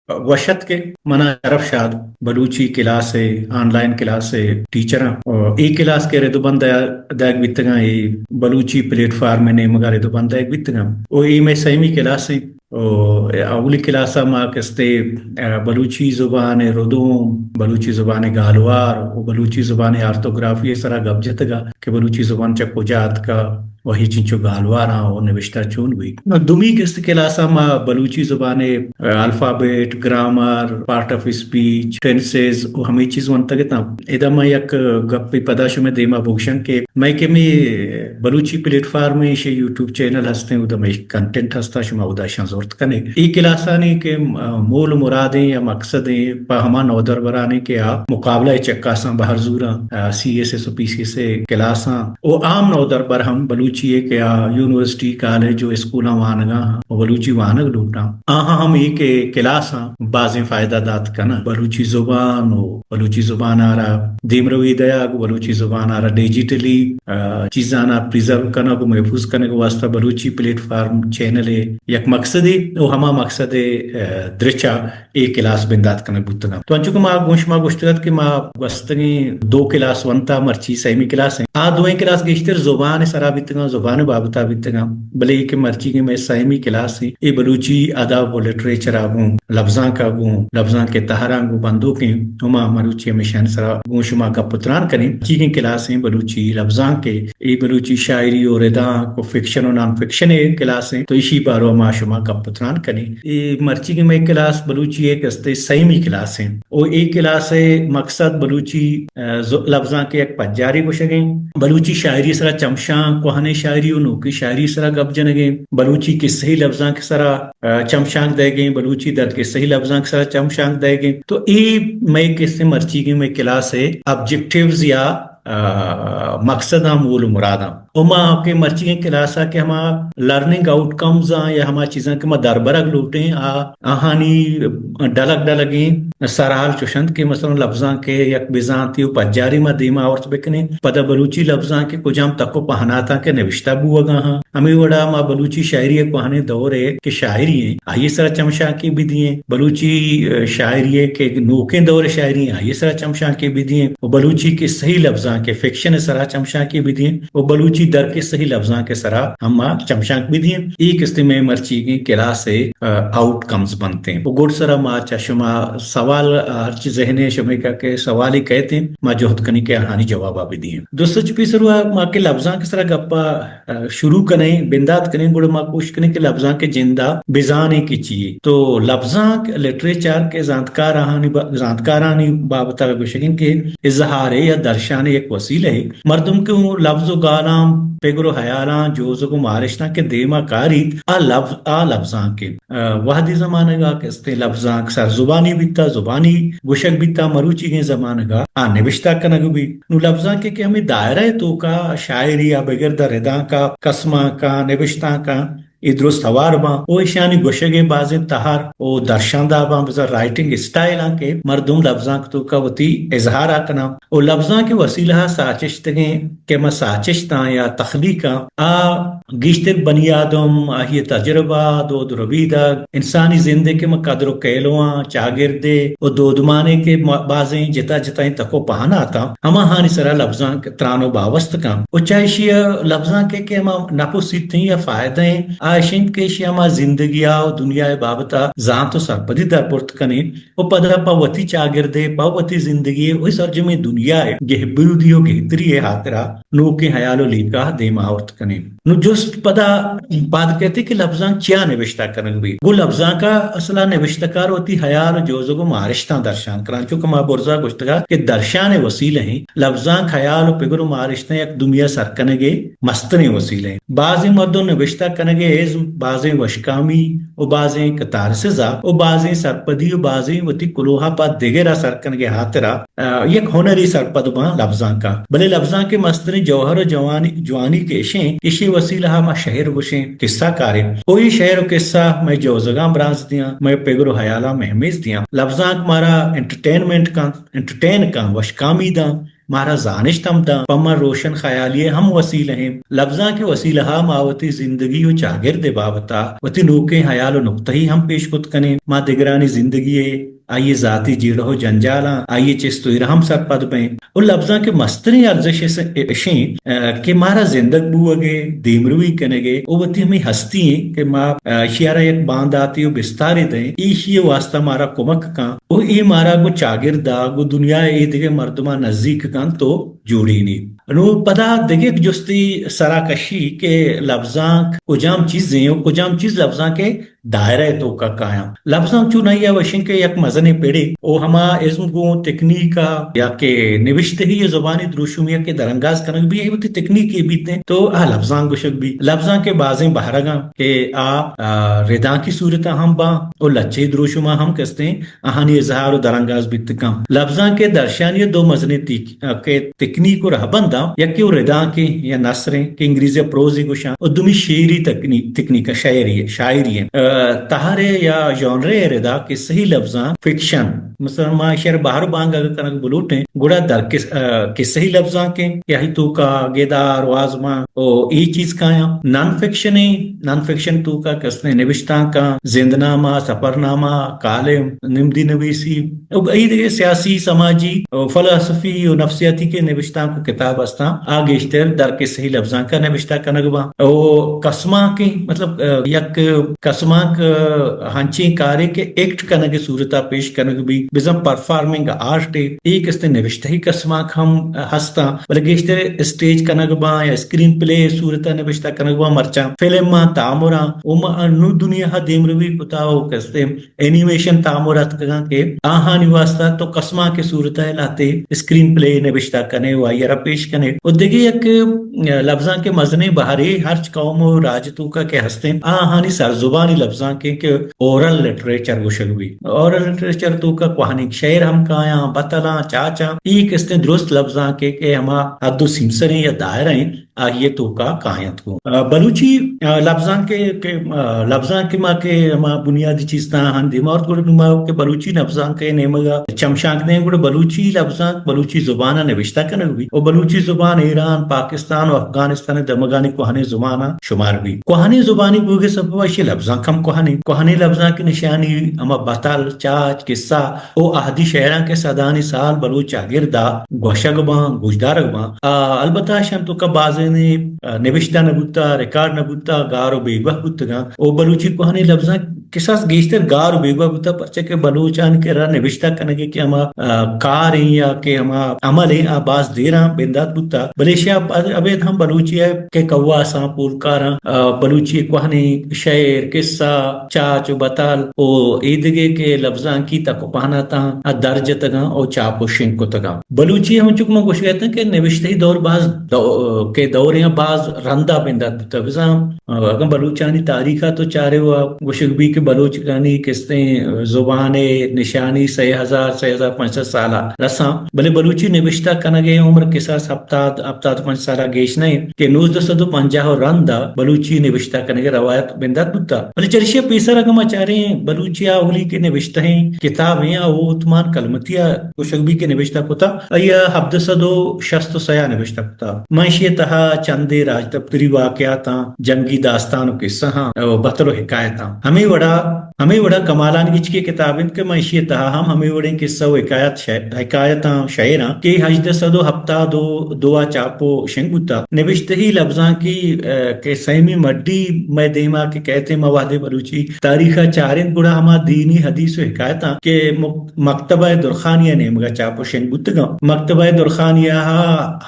وش اتک کہ منا شرف شاد بلوچی کلاس ءِ، آن لائن کلاس ءِ ٹیچراں، اے کلاس کہ رد ءُ بند دئیگ بیتگاں، اے بلوچی پلیٹ فارم ءِ نیمگ ءَ رد ءُ بند دئیگ بیتگاں۔ او اے مئے سیمی کلاس ایں۔ او اولی کلاس ءَ ما کستے، ا، بلوچی زبان ءِ ردوم، بلوچی زبان ءِ گالوار و بلوچی زبان ءِ آرتوگرافی ءِ سرا گپ جتگ ءَ کہ بلوچی زبان چہ کجا اتکا و اے چنچو گالواراں و نبشتہ چون بی۔ دومی کست کلاس ءَ ما بلوچی زبان ءِ، uh, alphabet, grammar, part of speech, tenses و ہمے چیز ونتگ اتاں۔ ادا ما یک گپے پدا شمئے دیما بگشاں کہ مئے کہ مئے بلوچی پلیٹ فارم ءِ، ایشی یوٹیوب چینل ہستیں، اودا مئے کنٹینٹ ہستا، شما اودا اشاں زرت کنے۔ اے کلاسانی کہ، ا، مول و مرادیں یا مقصدیں پہ ہما نودربرانی کہ آ مقابلہ ءِ چکاساں بہر زوراں، ا، سی ایس ایس و پی سی ایس ءِ کلاساں و عام نودربر ہم بلوچی ءِ کہ آ یونیورسٹی، کالج و اسکولاں وانگا ہاں و بلوچی وانگ لوٹاں، آہاں ہم اے کہ کلاساں بازیں فائدہ دات کناں۔ بلوچی زبان و بلوچی زبان ءَ را دیمروی دئیگ و بلوچی زبان ءَ را ڈیجیٹلی، ا، چیزاں ءَ پریزرو کنگ و محفوظ کنگ ءِ واستہ بلوچی پلیٹ فارم چینل ءِ یک مقصدے و ہما مقصد ءِ، ا، درچ ءَ اے کلاس بندات کنگ بوتگ انت۔ تو انچو کہ ما گوں شما گوشتگ ات کہ ما گوستگیں دو کلاس ونتا، مرچی سیمی کلاس انت۔ آ دوئیں کلاس گیشتر زبان ءِ سرا بیتگاں، زبان ءِ بابت ءَ بیتگاں، بلے اے کہ مرچی کہ مئے سیمی کلاس انت، اے بلوچی ادب و لٹریچر ءَ گوں لبزانک ءَ گوں، لبزانک ءِ تہراں گوں بندوکیں، ہما مروچی ہمیشانی سرا گوں شما گپ و تران کنیں۔ چیگیں کلاسیں بلوچی لبزانک ءِ، اے بلوچی شاعری و ردانک و فکشن و نان فکشن ءِ کلاسیں، تو ایشی بارو ما شما گپ و تران کنیں۔ اے مرچیگیں مئے کلاس بلوچی ءِ کستے سیمی کلاسیں و اے کلاس ءِ مقصد بلوچی، ا، ز-، لبزانک ءِ یک پجارے گوشگیں، بلوچی شاعری سرا چمشانک، کوہنیں شاعری و نوکیں شاعری سرا گپ جنگیں، بلوچی قصہی لبزانک سرا ا، چمشانک دئیگیں، بلوچی درقصہی لبزانک سرا چمشانک دئیگیں۔ تو اے مئے کستے مرچیگیں مئے کلاس ءِ آبجیکٹیوز یا، ا، مقصداں، مول و مراداں۔ و ما کہ مرچیگیں کلاس ءَ کہ ہما لرننگ آؤٹ کمز آں یا ہما چیزاں کہ ما دربرگ لوٹیں، آ، آہانی ڈلگ ڈلگیں سرحال چوش انت کہ مثلاً لبزانک ءِ یک بزانتے و پجارے ما دیما آورت بکنیں، پدا بلوچی لبزانک ءِ کجام تک و پہناتاں کہ نبشتہ بوگا ہاں، ہمے وڑا ما بلوچی شاعری ءِ کوہنیں دور ءِ کہ شاعری ایں، آئی ءِ سرا چمشانکے بدییں، بلوچی، ا، شاعری ءِ کہ نوکیں دور ءِ شاعری ایں، آئی ءِ سرا چمشانکے بدییں، و بلوچی قصہی لبزانک ءِ، فکشن ءِ سرا چمشانکے بدییں، و بلوچی درقصہی لبزانک ءِ سرا ہم ما چمشانک بدییں۔ اے کستے مئے مرچیگیں کلاس ءِ، ا، آؤٹ کمز بنتیں۔ و گڈ سرا ما چہ شما سوال، ا، ہرچی ذہن ءَ شمئے کہ، کہ سوالے کئیت، ما جہد کنیں کہ آہانی جوابا بدییں۔ درستاں چہ پیسرا ما کہ لبزانک ءِ سرا گپا ا، شروع کنیں، بندات کنیں، گڑا ما کوشش کنیں کہ لبزانک ءِ جند ءَ بزانیں کہ چی یے۔ تو لبزانک لٹریچر کہ زانتکارانی با-، زانتکارانی بابت ءَ گوشگ انت کہ اظہار ءِ یا درشان ءِ یک وسیلہ ے۔ مردم کہ اوں لبز و گالاں، پگر و ہیالاں، جوزگ و مارشتاں کہ دیما کاریت، آ لبز، آ لبزانک انت۔ ا، وہدی زمانگ ءَ کہ استیں لبزانک سر زبانی بیتا، زبانی گوشگ بیتا، مروچیگیں زمانگ ءَ آ نبشتہ کنگ بیت۔ نوں لبزانک ءِ کہ ہمے دائرہ ءِ توکا شاعری ءَ بگر داں ردانک ءَ، کسمانک ءَ، نبشتانک ءَ، اے درست ہوار باں و ایشانی گوشگ ءِ بازیں تہر و درشان داباں، بزاں رائٹنگ اسٹائل آں کہ مردم لبزانک ءِ توکا وتی اظہار ءَ کناں و لبزانک ءِ وسیلہ ءَ ساچشتگیں کہ ما ساچشتاں یا تخلیقاں، آ گیشتر بنی آدم، آئی ءِ تجربہ، دود و ربیدگ، انسانی زند ءِ کہ ما قدر و کیلواں، چاگرد ءِ و دودمان ءِ کہ ما بازیں جتا جتائیں تک و پہناتاں، ہماہانی سرا لبزانک تران و باوست کن۔ و چہ ایشی ءَ لبزانک ءِ کہ ہما نپ و سیت ایں یا فائدہ ایں، آ اش انت کہ ایشی ءَ ہما زندگی ءَ و دنیا ءِ بابت ءَ زانت و سرپدی دربرت کنیں۔ و پدا پہ وتی چاگرد ءِ، پہ وتی زندگی ءِ، و سرجمیں دنیا ءِ گہبودی و گہتری ءِ ہاترا نوکیں ہیال و لیکہ دیما آورت کنیں۔ نوں جست پدا پاد کئیت کہ لبزانک چیا نبشتہ کنگ بیت؟ گوں لبزانک ءَ اصل ءَ نبشتہ کار وتی ہیال و جوزگ و مارشتاں درشان کناں، چونکہ ما برزا گوشتگ ات کہ درشان ءِ وسیلہ ایں۔ لبزانک ہیال و پگر و مارشتاں یک دومی ءَ سر کنگ ءِ مستریں وسیلہ ایں۔ بازیں مردم نبشتہ کنگ ءِ ازم، بازیں وشکامی، و بازیں کتارسز ءَ و بازیں سرپدی و بازیں وتی کلوہ ءَ پہ دگر ءَ سر کنگ ءِ ہاترا، ا، یک ہنرے سرپد باں لبزانک ءَ۔ بلے لبزانک ءِ مستریں جوہر و جوانی، جوانی کہ اش ایں، ایشی ءِ وسیلہ ءَ ما شعر گوشیں، قصہ کاریں۔ و اے شعر و قصہ مئے جوزگاں برانز دیاں، مئے پگر و ہیالاں مہمیز دیاں۔ لبزانک مارا انٹرٹینمنٹ کنت، انٹرٹین کنت، وشکامی داں۔ مارا زانشت ہم داں، پہ ما روشن خیالی ء ہم وسیلہ ایں۔ لبزانک ء وسیلہ ء ما وتی زندگی و چاگرد ء بابت ء وتی نوکیں ہیال و نکتہ ئی ہم پیش کت کنیں۔ ما دگرانی زندگی ء، آئی ء ذاتی جیڑہ و جنجالاں، آئی ء چست و ایر ء ہم سرپد بئیں۔ و لبزانک ء مستریں ارزش اس-، اشیں، ء، کہ مارا زندگ بوگ ء، دیمروی کنگ ء، و وتی ہمے ہستی ایں کہ ما، ء، اشی ء را یک بانداتے و بستارے دئیں، ایشی ء واستہ مارا کمک کن۔ و اے مارا گوں چاگرد ء، گوں دنیا ء اے دگہ مردماں نزیک کنت و جوڑینیت۔ نوں پدا دگہ یک جستے سرا کشی کہ لبزانک کجام چیزے و کجام چیز لبزانک ء دائرہ ء توکا کایاں۔ لبزانک چون آئی ء وشیں کہ یک مزنیں پڑے و ہما ازم گوں تکنیک ء یا کہ نوشتہی ء زبانی دروشمی ء کہ درانگاز کنگ بی، اے وتی تکنیکے بیت انت تو آ لبزانک گوشگ بی۔ لبزانک ء بازیں بہرگاں کہ آ، آ، ردانکی صورت ء ہم باں و لچہی دروشم ء ہم کستیں آہانی اظہار و درانگاز بیت کن۔ لبزانک ء درشانی ء دو مزنیں تیک-، کہ تکنیک و رہبنداں، یکے و ردانکیں یا نثریں کہ انگریزی ء پروزی گوشاں، و دومی شعری تکنی-، تکنیک ء شاعری، شاعری انت۔ ء، تہرے یا ژانرے ء ردا کسہی لبزانک فکشن، مثلاً ما شعر بہر بانگ اگر کنگ بلوٹیں، گڑا در کس-، ء، کسہی لبزانکیں کہ آئی توکا گدار، وازمان، و اے چیز کایاں۔ نان فکشن ایں، نان فکشن توکا کستیں نبشتانکاں، زندنامہ، سفرنامہ، کالم، نمدی نویسی، و اے دگہ سیاسی، سماجی، و فلسفی و نفسیاتی کہ نبشتانک و کتاب استاں، آ گیشتر در کسہی لبزانکا نبشتہ کنگ باں۔ و کسمانکیں، مطلب، ء، یک کسمانک، ء، ہنچیں کارے کہ ایکٹ کنگ ء صورتا پیش کنگ بی، بزاں پرفارمنگ آرٹ اے، اے کستیں نبشتہی کسمانک ہم ہستاں، بلے گیشتر اسٹیج کنگ باں یا اسکرین پلے صورت ء نبشتہ کنگ باں، مرچاں فلم آں، تامر آں، و ما نوں دنیا ء دیمروی کتا و کستیں اینیمیشن تامر اتکگاں کہ آہانی واسطہ تو کسمانک ء صورت ء لہتے اسکرین پلے نبشتہ کنے و آئی ء را پیش کنے۔ و دگہ یک، ء، لبزانک ء مزنیں بہرے ہرچ قوم و راج توکا کہ ہستیں، آہانی سرزبانی لبزانکیں کہ اورل لٹریچر گوشگ بی۔ اورل لٹریچر توکا کوہنیں شعر ہم کایاں، بتلاں، چاچاں، اے کستیں درست لبزانکے کہ ہما حد و سیمسریں یا دائرہ ایں، آئی ء توکا کاینت گوں۔ ء، بلوچی، ء، لبزانک ء کہ، ء، لبزانک ما کہ ہما بنیادی چیز تاں ہم دیما آورت، گڑا نوں ما کہ بلوچی لبزانک ء نیمگ ء چمشانک دیں، گڑا بلوچی لبزانک بلوچی زبان ء نبشتہ کنگ بیت و بلوچی زبان ایران، پاکستان و افغانستان ء دمگانی کوہنیں زباناں شمار بیت۔ کوہنیں زبانی بوگ ء سبب ء ایشی لبزانک ہم کوہنیں۔ کوہنیں لبزانک نشانی ہما بتل، چاچ، کسہ و اہدی شعراں کہ صدانی سال بلوچ چاگرد ء گوشگ باں، گوشدارگ باں۔ آ، البتہ اشاں توکا بازینے، آ، نبشتہ نہ بوتا، ریکارڈ نہ بوتا، گار و بیگواہ بوتگاں۔ و بلوچی کوہنیں لبزانک کساس گیشتر گار و بیگواہ بوتا، پرچہ کہ بلوچانی کرا نبشتہ کنگے کہ ہما، آ، کار ایں یا کہ ہما عمل ایں، آ باز دیراں بندات بوتا۔ بلے ایشی ء ابید ہم بلوچی ء کہ کواساں، پولکاراں، آ، بلوچی ء کوہنیں شعر، کسہ، چاچ و بتل و ایدگہ کہ لبزانکی تک و پہناتاں ء در جتگاں و چاپ و شنگ کتگاں۔ بلوچی ء ہمنچک من گوشگ ء اتاں کہ نبشتہی دور باز دو-، کہ دورے ء باز رندا بندات بوتگ۔ بزاں اگاں بلوچانی تاریخ ء تو چارے و گوشگ بی کہ بلوچانی کستیں زبان ء نشانی سئے ہزار، سئے ہزار پنچ سد سال ء رساں، بلے بلوچی نبشتہ کنگ ء عمر کساس ہپتاد، ہپتاد پنچ سال ء گیش نہ انت کہ نوزدہ سد و پنجاہ و رند ء بلوچی نبشتہ کنگ ء روایت بندات بوتگ۔ بلے چریشی ء پیسر اگاں ما چاریں بلوچی ء اولی کہ نبشتہ ایں کتاب ایں آ اوتمان کلمتی ء گوشگ بی کہ نبشتہ کتگ، آئی ء ہبدہ سد و شست و سئے ء نبشتہ کتگ۔ من ایشی ء تہا چندے راجدپتری واقعاتاں، جنگی داستان و کسہاں و بتل و حکایتاں۔ ہمے وڑا، ہمے وڑا کمالان گچکی کتاب انت کہ من ایشی ء تہا ہم ہمے وڑیں کسہ و حکایت شع-، حکایتاں، شعراں کہ ہژدہ سد و ہپتاد و دو ء چاپ و شنگ بوتگ۔ نبشتہی لبزانکی، ء، کہ سیمی مڈی مئے دیما کہ کئیت، ما وہدے بلوچی تاریخ ء چاریں گڑا ہما دینی حدیث و حکایتاں کہ مک-، مکتبہ درخانی ء نیمگا چاپ و شنگ بوتگاں۔ مکتبہ درخانی ء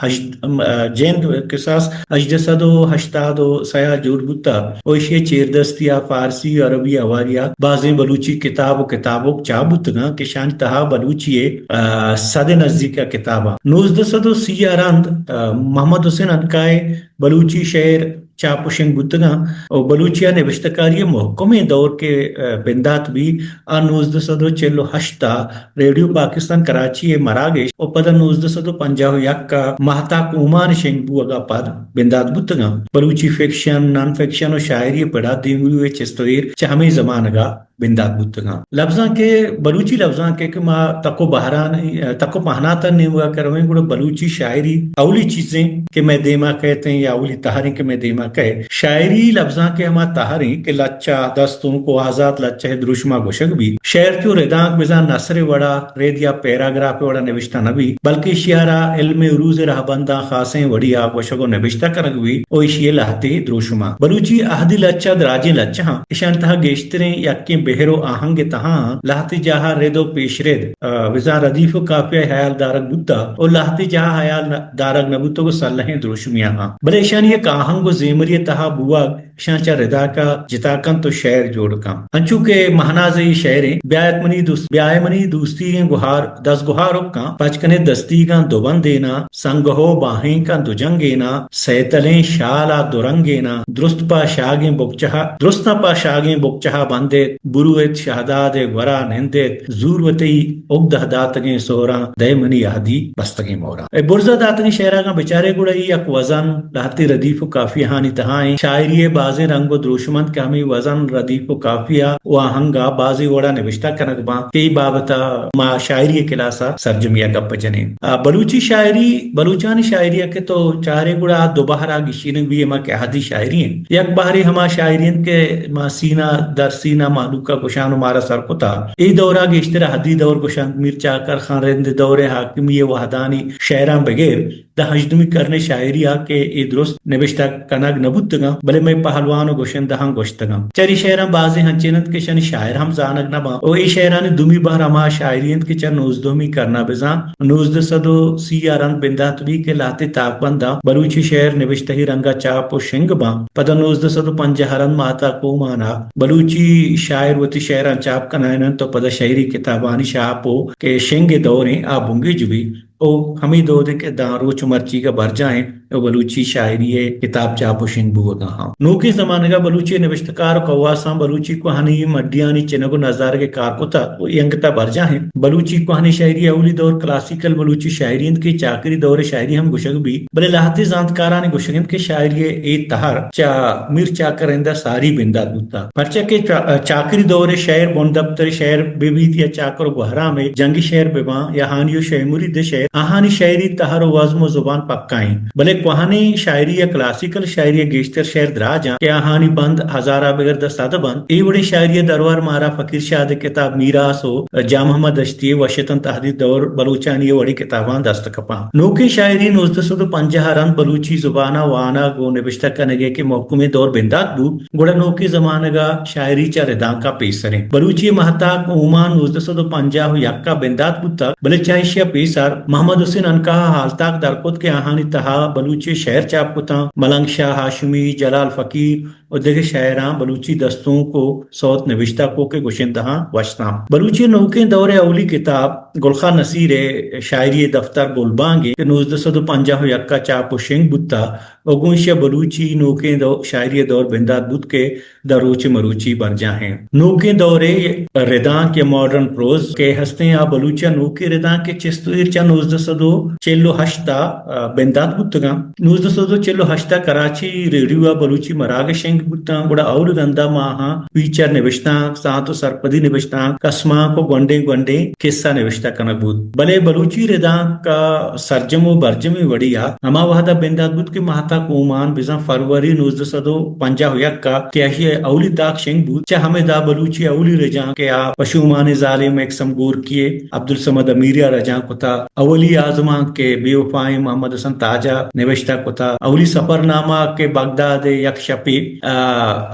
ہژد-، م-، جند کساس ہژدہ سد و ہشتاد و سئے ء جوڑ بوتگ و ایشی ء چیردستی ء فارسی و عربی حوالی ء بازیں بلوچی کتاب و کتابک چاپ بوتگاں کہ اشانی تہا بلوچی ء، ء، سد ء نزیک ء کتاباں۔ نوزدہ سد و سی ء رند، ء، محمد حسین عنقا ء بلوچی شعر چاپ و شنگ بوتگاں و بلوچی ء نبشتہ کاری ء مھکمیں دور کہ، ء، بندات بی، آ نوزدہ سد و چل و ہشت ء ریڈیو پاکستان کراچی ء مراگش و پدا نوزدہ سد و پنجاہ و یک ء ماہتاک اومان شنگ بوگ ء پد بندات بوتگاں۔ بلوچی فکشن، نان فکشن و شاعری ء پڑا دیمروی ء چست و ایر چہ ہمے زمانگ ء بندات بوتگاں۔ لبزانک ء، بلوچی لبزانک ء کہ ما تک و بہران، تک و پہناتانی نیمگ ء کہ رویں، گڑا بلوچی شاعری اولی چیزیں کہ مئے دیما کئیت یا اولی تہریں کہ مئے دیما کئیت۔ شاعری لبزانک ء ہما تہریں کہ لچہ، دستونک و آزات لچہ ء دروشما گوشگ بیت۔ شعر چو ردانک بزاں نثر ء وڑا، رد یا پیراگراف ء وڑا نوشتہ نہ بیت، بلکہ ایشی ء را علم ء عروض ء رہبنداں خاصیں وڑی ء گوشگ و نبشتہ کنگ بیت و ایشی ء لہتے دروشماں۔ بلوچی اہدی لچہ دراجیں لچہاں، اشان تہا گیشتریں یکیں بہر و آہنگ ء تہا لہتے جاہ ء رد و پیشرد، ء، بزاں ردیف و قافیہ ء ہیال دارگ بوتہ و لہتے جاہ ء ہیال نہ، دارگ نہ بوتگ و سلہیں دروشمیاں ہاں۔ بلے اشانی یک آہنگ و زیمری ء تہا بوگ اشاں چہ رداک ء جتا کنت و شعر جوڑ کنت۔ انچو کہ مہناز ء اے شعریں، بیایت منی دوست، بیائے منی دوستیگیں گہار، دزگہار ہکاں، پچ کنے دستیگاں دو بندیناں، سنگہو باہینکاں دو جنگیناں، سیتلیں شال ء دو رنگیناں، درست پہ شاگیں بکچہ ء، درستاں پہ شاگیں بکچہ ء بندیت، برویت شہداد ء گورا نندیت، زور وتی اگدہ داتگیں سہراں، دئے منی اہدی بستگیں مہراں۔ اے برزا داتگیں شعراگاں بچارے گڑا اے یک وزن لہتے ردیف و قافیہانی تہا ایں۔ شاعری ء بازیں رنگ و دروشم انت کہ ہمے وزن، ردیف و قافیہ و آہنگا بازیں وڑا نبشتہ کنگ باں کہ اے بابتا ما شاعری ء کلاسا سرجمی ء گپ جنیں۔ آ، بلوچی شاعری، بلوچانی شاعری ء کہ تو چارے گڑا آ دو بہرا گیشینگ بی، ہما کہ اہدی شاعری انت۔ یک بہرے ہما شاعری انت کہ ما سینہ در سینہ مہلوک ء گوشان و مارا سر کتا۔ اے دورا گیشتر اہدی دور گوشنت۔ میر چاکر خان رند دور ء حاکمی ء وہدانی شعراں بگر داں ہژدمی کرن ء شاعری ء کہ اے درست نبشتہ کنگ نہ بوتگاں، بلے مئے پہلوان و گشندہاں گوشتگاں۔ چرے شعراں بازیں ہنچین انت کہ اشانی شاعر ہم زانگ نہ باں۔ و اے شعرانی دومی بہر ہما شاعری انت کہ چہ نوزدہمی کرنا بزاں نوزدہ سد و سی ء رند بندات بی کہ لہتے تاکبنداں بلوچی شعر نبشتہی رنگا چاپ و شنگ باں۔ پدا نوزدہ سد و پنجاہ ء رند ماہتاک اومانا بلوچی شاعر وتی شعراں چاپ کنائیننت و پدا شعری کتابانی شاپ و کہ شنگ دوریں آ بنگیج بی۔ او ہمے دود کہ داں روچ و مرچیگا برجاہ انت و بلوچی شاعری ء کتاب چاپ و شنگ بوگا ہاں۔ نوکیں زمانگا بلوچی نبشتکار و کواساں بلوچی کوہنی مڈیانی چنگ و نزارگ ء کار کتگ و اے انگتا برجاہ انت۔ بلوچی کوہنی شاعری اولی دور کلاسیکل بلوچی شاعری انت کہ چاکری دور شاعری ہم گوشگ بیت، بلے لہتے زانتکارانی گوشگ انت کہ شاعری ء اے تہر چہ میر چاکر رندا ساری بندات بوتگ۔ پرچا کہ چا-، چاکری دور ء شعر، بندپتر ء شعر بہ بیت یا چاکر و گوہرام ء جنگی شعر بہ باں یا ہانی و شے مرید ء شعر، آہانی شعری تہر و وزم و زبان پکا انت۔ بلے کوہنیں شاعری یا کلاسیکل شاعری ء گیشتر شعر دراج انت کہ آہانی بند ہزار ء بگر داں سد بنت۔ اے وڑیں شاعری ء درور مارا فقیر شاد ء کتاب میراث و جام محمد دشتی ء وشتن تہدید دور بلوچانی ء وڑیں کتاباں دست کپاں۔ نوکیں شاعری نوزدہ سد و پنجاہ ء رند بلوچی زبان ء وانگ و نبشتہ کنگ ء کہ مھکمیں دور بندات بوت، گڑا نوکیں زمانگ ء شاعری چہ ردانک ء پیسر انت۔ بلوچی ء ماہتاک اومان نوزدہ سد و پنجاہ و یک ء بندات بوتگ، بلے چہ ایشی ء پیسر محمد حسین عنقا ء ہالتاک در کت کہ آہانی تہا بلوچی ء شعر چاپ کتاں، ملنگ شاہ ہاشمی، جلال فقیر، و دگہ شاعراں بلوچی دستونک و سوت نبشتہ کو کہ گشندہاں گوشتاں۔ بلوچی نوکیں دور ء اولی کتاب گل خان نصیر ء شاعری ء دفتر گلبانگ ء کہ نوزدہ سد و پنجاہ و یک ء چاپ و شنگ بوتا و گوں ایشی ء بلوچی نوکیں دو-، شاعری ء دور بندات بوت کہ داں روچ مروچی برجاہ انت۔ نوکیں دور ء ردانک یا ماڈرن پروز کہ ہستیں آ بلوچی ء نوکیں ردانک ء چست و ایر چہ نوزدہ سد و چل و ہشت ء بندات بوتگاں۔ نوزدہ سد و چل و ہشت ء کراچی ریڈیو ء بلوچی مراگش شنگ بوتاں، گڑا اول رندا ماہاں فیچر نبشتانک، سانت و سرپدی نبشتانک، کسمانک و گونڈیں گونڈیں کسہ نبشتہ کنگ بوت۔ بلے بلوچی ردانک ء سرجم و برجمیں وڑی ء ہما وہد ء بندات بوت کہ ماہتاک اومان بزاں فروری نوزدہ سد و پنجاہ و یک ء کہ ایشی ء اولی تاک شنگ بوت، چہ ہمدا بلوچی ء اولی رجانک کہ آ پشومانیں ظالم ایکسم گورکی ء عبدالصمد امیری ء رجانک کتا۔ اولی آزمانک کہ بے وفائیں محمد حسن تاج ء نبشتہ کتا۔ اولی سفرنامہ کہ بغداد ء یک شپے، آ،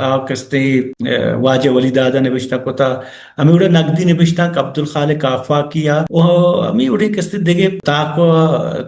آ کستے، آ، واجہ ولی داد ء نبشتہ کتا۔ ہمے وڑا نگدی نبشتانک عبدالخالق آفاقی ء و ہمے وڑیں کستے دگہ تاک و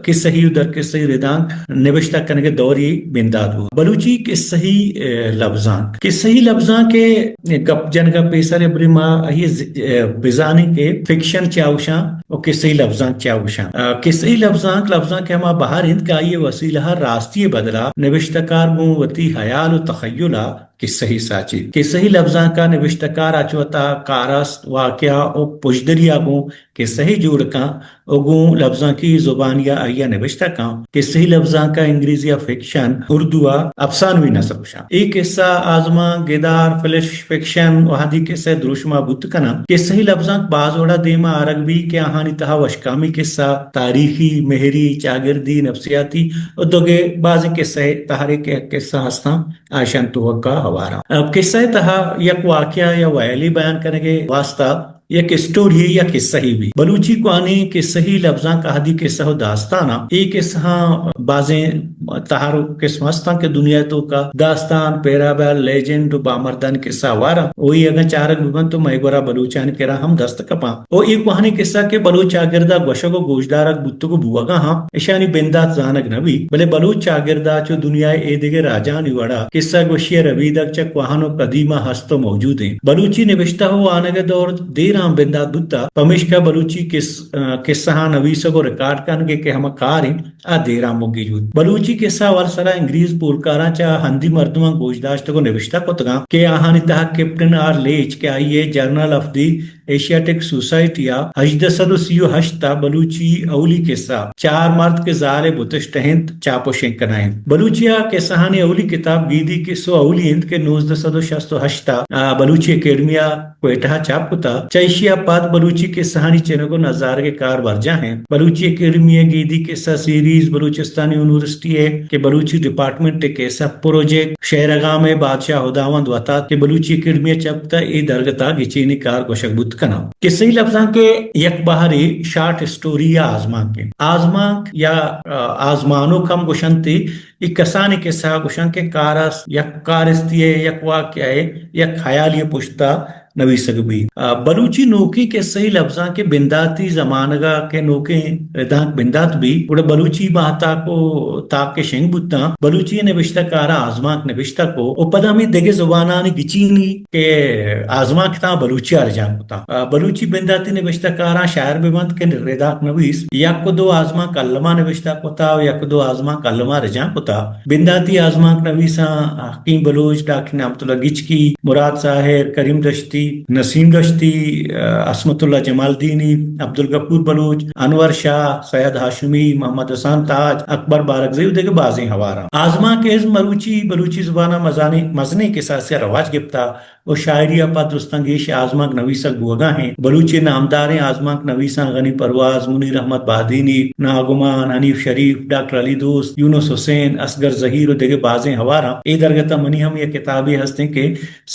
کسہی و درکسہی ردانک نبشتہ کنگ ء دوری بندات بوت۔ بلوچی کسہی، آ، لبزانک۔ کسہی لبزانک ء گپ جنگ ء پیسر ابری ما آئی ء ز-، آ، بزانیں کہ فکشن چیا گوشاں و کسہی لبزانک چیا گوشاں۔ آ، کسہی لبزانک، لبزانک ہما بہر انت کہ آئی ء وسیلہ لہر راستی ءِ بدلا نبشتہ کار گوں وتی ہیال و تخیل ءَ کسہی ساچی۔ کسہی لبزانک ءَ نبشتہ کار ءَ چہ وتا کارست، واقعہ و پژدری ءَ گوں کسہی جوڑ کن و گوں لبزانکی زبانی ءَ آئی ءَ نبشتہ کن۔ کسہی لبزانک ءَ انگریزی ءَ فکشن، اردو ءَ افسانوی نثر گوشاں۔ اے کسہ، آزمانک، گدار، فلش فکشن و ہدی کسہ دروشم ءَ بوت کناں۔ کسہی لبزانک باز وڑا دیم ءَ آرگ بی کہ آہانی تہا وشکامی کسہ، تاریخی، مہری، چاگردی، نفسیاتی و دگہ بازیں کسہ، تحریک کسہ ہستاں، آشان توکا ہواراں۔ اب کسہ تہا یک واقعہ یا ویلی بیان کنگے واسطہ یک اسٹوری یا کسہ ہی بی۔ بلوچی کوانی کسہی لبزانک اہدی کسہ و داستان اے کسہاں بازیں تہر و قسم ہستاں کہ دنیا توکا داستان، پیرابل، لیجنڈ و بامردانی کسہ ہوار انت۔ و اے اگاں چارگ بہ بنت تو مئے گورا بلوچانی کرا ہم دست کپاں۔ و اے کوہنیں کسہ کہ بلوچ چاگردا گوشگ و گوشدارگ بوتگ و بوگا ہاں، اشانی بندات زانگ نہ بی، بلے بلوچ چاگردا چو دنیا اے دگہ راجانی وڑا کسہ گوشی ربیدگ چہ کوہن و قدیما ہست و موجود انت۔ بلوچی نبشتہ و وانگ دور دیراں بندات بوتا، پمیشکا بلوچی کس-، کسہاں نویسگ و ریکارڈ کنگ کہ ہما کار انت۔ آ دیراں بنگیج بوت۔ بلوچی کسہ اول سرا انگریز پولکاراں چہ ہندی مردماں گوشداشتگ و نبشتہ کتگاں کہ آہانی تہا کیپٹن آر لیچ کہ آئی ء journal of the Asiatic society ء ہژدہ سد و سی و ہشت ء بلوچی اولی کسہ چار مرد کہ زال ء بتش ٹہینت چاپ و شنگ کنائینت۔ بلوچی ء کسہانی اولی کتاب گیدی کسو اولی انت کہ نوزدہ سد و شست و ہشت ء بلوچی اکیڈمی ء کوئٹہ ء چاپ کتہ۔ چہ ایشی ء پد بلوچی کسہانی چنگ و نزارگ ء کار برجاہ انت۔ بلوچی اکیڈمی ء گیدی کسہ سیریز، بلوچستان یونیورسٹی ء کہ بلوچی ڈیپارٹمنٹ ء کسہ پروجیکٹ، شہرگام ء بادشاہ ہداوند وتات کہ بلوچی اکیڈمی ء چاپ کتہ، اے درگت ء گچینی کار گوشگ بوت کناں۔ کسہی لبزانک ء یک بہرے شارٹ اسٹوری یا آزمانک انت۔ آزمانک یا، آ، آزمانک ہم گوشنت، اے کسانیں کسہ ء گوشاں کہ کارست، یک کارستی ء، یک واقعہ ء، یک ہیالی ء پشت ء نویسگ بیت۔ آ، بلوچی نوکیں کسہی لبزانک ء بنداتی زمانگ ء کہ نوکیں ردانک بندات بیت، گڑا بلوچی ماہتاک و تاک کہ شنگ بوتاں، بلوچی ء نبشتہ کاراں آزمانک نبشتہ کو و پدا ہمے دگہ زبانانی گچینی کہ آزمانک تاں بلوچی ء رجانک کتاں۔ آ، بلوچی بنداتی نبشتہ کاراں شاعر بہ بنت کہ ردانک نویس، یک و دو آزمانک الما نبشتہ کتا و یک و دو آزمانک الما رجانک کتا۔ بنداتی آزمانک نویساں حکیم بلوچ، ڈاکٹر نعمت اللہ گچکی، مراد ساحر، کریم دشتی، نسیم دشتی، آ، عصمت اللہ جمالدینی، عبدالغفور بلوچ، انور شاہ، سید ہاشمی، محمد حسان تاج، اکبر بارکزئی و دگہ بازیں ہواراں۔ آزمانک ازم مروچی بلوچی زبان ء مزانی، مزنیں کساسے ء رواج گپتا۔ و شاعری ء پد درستاں گیش آزمانک نویسگ بوگا انت۔ بلوچی نامداریں آزمانک نویساں غنی پرواز، منیر احمد بادینی، ناگمان، حنیف شریف، ڈاکٹر علی دوست، یونس حسین، اصغر زہیر و دگہ بازیں ہواراں۔ اے درگت ء منی ہم یک کتابے ہستیں کہ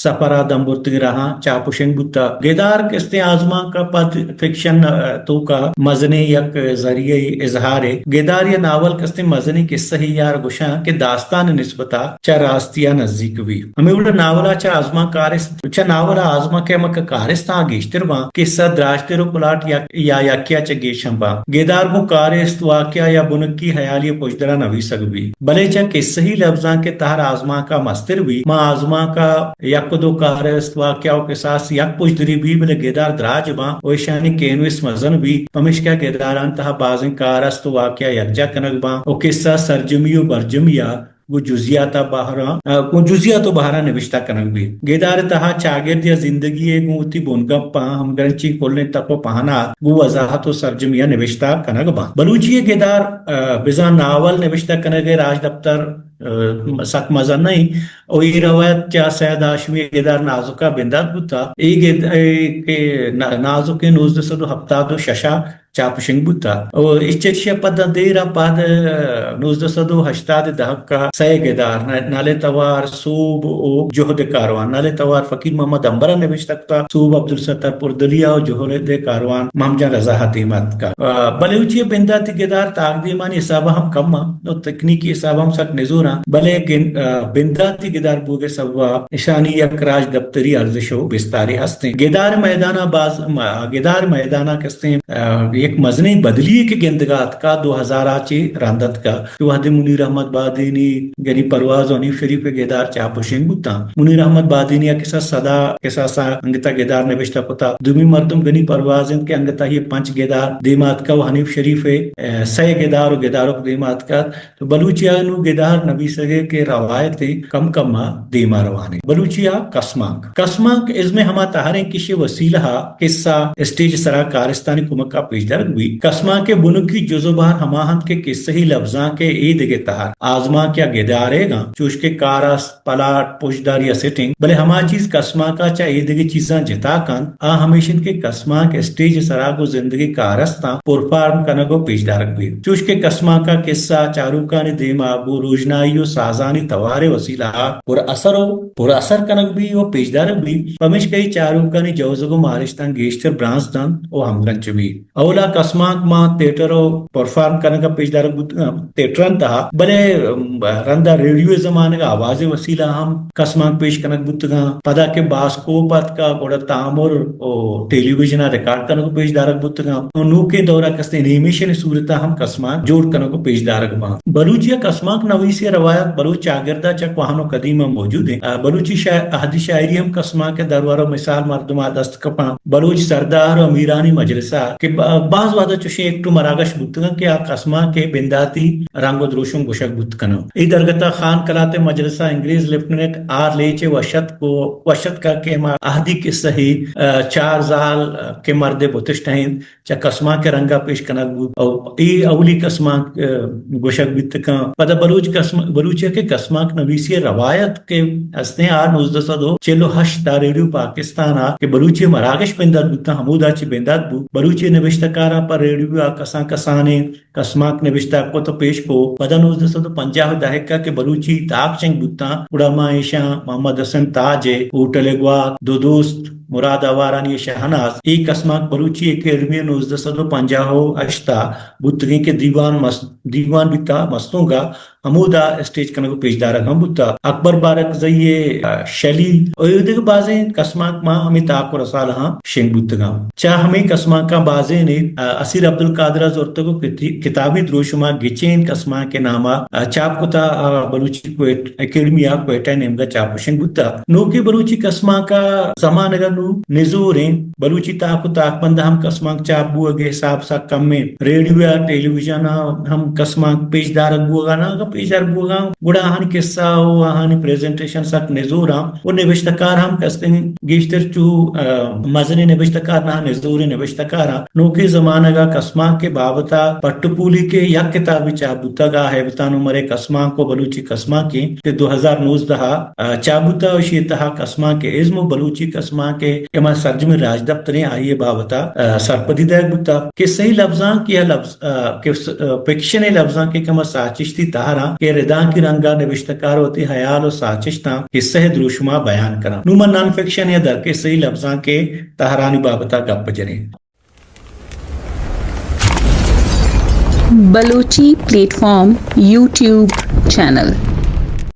سفر ء دمبرتگیں راہاں چاپ و شنگ بوتا۔ گدار کستیں آزمانک ء پد فکشن ء توکا مزنیں یک ذریعہ اظہارے۔ گدار یا ناول کستیں مزنیں قصہ یار گوشاں کہ داستان نسبتا چہ راستی ء نزیک بی۔ ہمے وڑا ناول ء چہ آزمانک کارست، چہ ناول ء آزمانک ء ہمک کارستاں گیشتر باں، کسہ دراجتر و پلاٹ یک یا یکے ء چہ گیش ہم باں۔ گدار گوں کارست، واقعہ یا بنکی ہیالی ء پژدر ء نویسگ بی۔ بلے چہ کسہی لبزانک ء تہر آزمانک ء مستر بی۔ ماں آزمانک ء یک و دو کارست، واقعہ و کساس یک پژدری بی، بلے گدار دراج باں و ایشانی کینوس مزن بی۔ پمیشکا گداران تہا بازیں کارست و واقعہ یکجا کنگ باں و کسہ سرجمی و برجمی ء گوں جزیات ء بہراں، ء، گوں جزیات و بہراں نبشتہ کنگ بیت۔ گدار ء تہا چاگرد یا زندگی ء گوں وتی بنگپاں ہمگرنچیں کلیں تپ و پہنات گوں وضاحت و سرجمی ء نبشتہ کنگ باں۔ بلوچی ء گدار، ء، بزاں ناول نبشتہ کنگ ء راجدپتر، ء، سک مزن نہ انت و اے روایت چہ سید ہاشمی ء گدار نازک ء بندات بوتہ۔ اے گد-، اے کہ نا-، نازک ء نوزدہ سد و ہپتاد و شش ء چاپ شنگ بوتہ۔ و اچ ایشی ء پد دیر ء پد نوزدہ سد و ہشتاد ء دہک ء سئے گدار، نہ-، نل ء توار، سوب و جہد ء کاروان۔ نل ء توار فقیر محمد عنبر ء نبشتہ کتہ، سوب عبدالستار پردلی ء و جہد ء کاروان محمد جان رضا ء دیم ء اتکہ۔ ء بلوچی ء بنداتی گدار تاکدیمانی حساب ء ہم کم ء و تکنیکی حساب ء ہم سک نزور انت، بلے گن-، ء بنداتی گدار بوگ ء سبب ء اشانی یک راجدپتری ارزش و بستارے ہست انت۔ گدار میدان ء باز، م-، گدار میدان ء کستیں، ء، یک مزنیں بدلی یے کہ گندگ ءَ اتکا، دو ہزار ءَ چہ رند اتکا کہ وہدے منیر احمد بادینی، غنی پرواز ءُ حنیف شریف ءِ گدار چاپ ءُ شنگ بوتاں۔ منیر احمد بادینی ءِ کساس سدا کساس ءَ انگت ءَ گدار نبشتہ کتا۔ دومی مردم غنی پرواز اِنت کہ انگت ءَ آئی ءِ پنچ گدار دیما اتکا ءُ حنیف شریف ءِ، اے، سئے گدار ءُ گدارک دیما اتکا۔ تو بلوچی ءَ نوں گدار نبیسگ ءِ کہ روایت اِنت، کم کم ءَ دیما روان اِنت۔ بلوچی ءَ کسمانک۔ کسمانک ازم ءِ ہما تہریں کشے وسیلہ ءَ کسہ اسٹیج ءِ سرا کارستانی کمک ءَ پیش دارگ بیت۔ کسمانک ءِ بنکی جز ءُ بہر ہما اَنت کہ کسہی لبزانک ءِ اے دگہ تہر، آزمانک یا گدار ئیگ اَنت، چوش کہ کارست، پلاٹ، پژدر یا سیٹنگ، بلے ہما چیز کسمانک ءَ چہ اے دگہ چیزاں جتا کنت، آ ہمیش اِنت کہ کسمانک اسٹیج ءِ سرا گوں زندگیں کارستاں پرفارم کنگ ءُ پیش دارگ بیت۔ چوش کہ کسمانک ءَ کسہ چاروکانی دیما گوں روژنائی ءُ سازانی توار ءِ وسیلہ ءَ پر اثر ءُ پر اثر کنگ بیت ءُ پیش دارگ بیت، پمیشکا اے چاروکانی جوزگ ءُ مارشتاں گیشتر برانز دنت ءُ ہمگرنچ بیت۔ اولا کسمانک ماں تھیٹر ءُ پرفارم کنگ ءَ پیش دارگ بوتگ اَنت، تھیٹرانی تہا، بلے، ام، رندا ریڈیو ءِ زمانگ ءَ آواز ءِ وسیلہ ءَ ہم کسمانک پیش کنگ بوتگ اَنت۔ پدا کہ باسکوپ اتکا، گڑا تامر ءُ ٹیلی ویژن ءَ ریکارڈ کنگ ءُ پیش دارگ بوتگ اَنت۔ ءُ نوکیں دور ءَ کسے انیمیشن ءِ صورت ءَ ہم کسمانک جوڑ کنگ ءُ پیش دارگ باں۔ بلوچی ءَ کسمانک نویسی ءِ روایت بلوچ چاگرد ءَ چہ کوہن ءُ قدیم ءَ موجود اِنت۔ ءُ بلوچی شا-، عہدی شاعری ہم کسمانک ءِ درور ءُ مثال مردم ءَ دست کپاں۔ بلوچ سردار ءُ امیرانی مجلس ءَ کہ ب-، باز وہد ءَ چوشیں ایکٹ ءُ مراگش بوتگ اَنت کہ آ کسمانک ءِ بنداتی رنگ ءُ دروشم گوشگ بوت کناں۔ اے درگت ءَ خان کلات ءِ مجلس ءَ انگریز لیفٹیننٹ آر لیچ ءِ وش اتک ءُ، وش اتک ءَ کہ ہما عہدی کسہ ءِ، ءَ، چار زال، ءَ، کہ مرد ءِ بتشت اِنت، چہ کسمانک ءِ رنگ ءَ پیش کنگ بوت۔ او اے اولی کسمانک، ءَ، گوشگ بیت کنت۔ پدا بلوچ کسم-، بلوچی ءَ کہ کسمانک نویسی ءِ روایت کہ استیں، آ نوزدہ سد ءُ چل ءُ ہشت ءَ ریڈیو پاکستان ءَ کہ بلوچی ءِ مراگش بندات بوتاں، ہمودا چہ بندات بوت۔ بلوچی ءِ نبشتہ کاراں پہ ریڈیو ءَ کسان کسانیں کسمانک نبشتہ کت ءُ پیش کو۔ پدا نوزدہ سد ءُ پنجاہ ءِ دہک ءَ کہ بلوچی تاک شنگ بوتاں، گڑا ما ایشاں محمد حسن تاج ءِ ہوٹل ءِ گوات، دو دوست، مراد آوارانی ءِ شہناز، اے کسمانک بلوچی اکیڈمی ءِ نوزدہ سد ءُ پنجاہ ءُ ہشت ءَ بوتگیں کہ دیوان مس-، دیوان بیتا مستونگ ءَ، ہمودا اسٹیج کنگ ءُ پیش دارگ ہم بوتا۔ اکبر بارکزئی ءِ، ءَ، شلی ءُ اے دگہ بازیں کسمانک ماں ہمے تاک ءُ رسالہاں شنگ بوتگاں۔ چہ ہمے کسمانکاں بازینے، ءَ، اسیر عبدالقادر ءَ زرتگ ءُ کتی-، کتابی دروشم ءَ گچین کسمانک ءِ نام ءَ، ءَ، چاپ کتا، ءَ، بلوچی کوئٹ-، اکیڈمی ءَ کوئٹہ ءِ نیمگ ءَ چاپ ءُ شنگ بوتا۔ نوکیں بلوچی کسمانک ءِ زمانگ ءَ نوں نزوریں۔ بلوچی تاک ءُ تاکبند ءَ ہم کسمانک چاپ بوگ ءِ حساب سک کمیں۔ ریڈیو ءُ ٹیلی ویژن ءَ ہم کسمانک پیش دارگ بوگ ءَ نہ، اگاں پیش دارگ بوگ ءَ، گڑا آہانی کسہ ءُ آہانی پریزنٹیشن سک نزوراں ءُ نبشتہ کار ہم کستیں گیشتر چو، ءَ، مزنیں نبشتہ کار نہ، نزوریں نبشتہ کاراں۔ نوکیں زمانگ ءَ کسمانک ءِ بابت ءَ پٹ ءُ پولی کہ یک کتابے چاپ بوتگ، آ ہیبتان عمر ءِ کسمانک ءُ بلوچی کسمانکیں کہ دو ہزار نوزدہ ءَ، ءَ، چاپ بوتا، اشی ءِ تہا کسمانک ءِ ازم ءُ بلوچی کسمانک ءِ کہ ما سرجمیں راجدپتریں آئی ءِ بابت ءَ، ءَ، سرپدی دئیگ بوتا۔ کسہی لبزانک یا لبز-، ءَ، کہ س-، ءَ، فکشن ءِ لبزانک کہ ما ساچشتی تہراں کہ ردانکی رنگ ءَ نبشتہ کار وتی ہیال ءُ ساچشتاں کسہ ءِ دروشم ءَ بیان کناں۔ نوں ما نان فکشن یا در کسہی لبزانک ءِ تہرانی بابت ءَ گپ جنیں۔ Balochi plate form YouTube channel.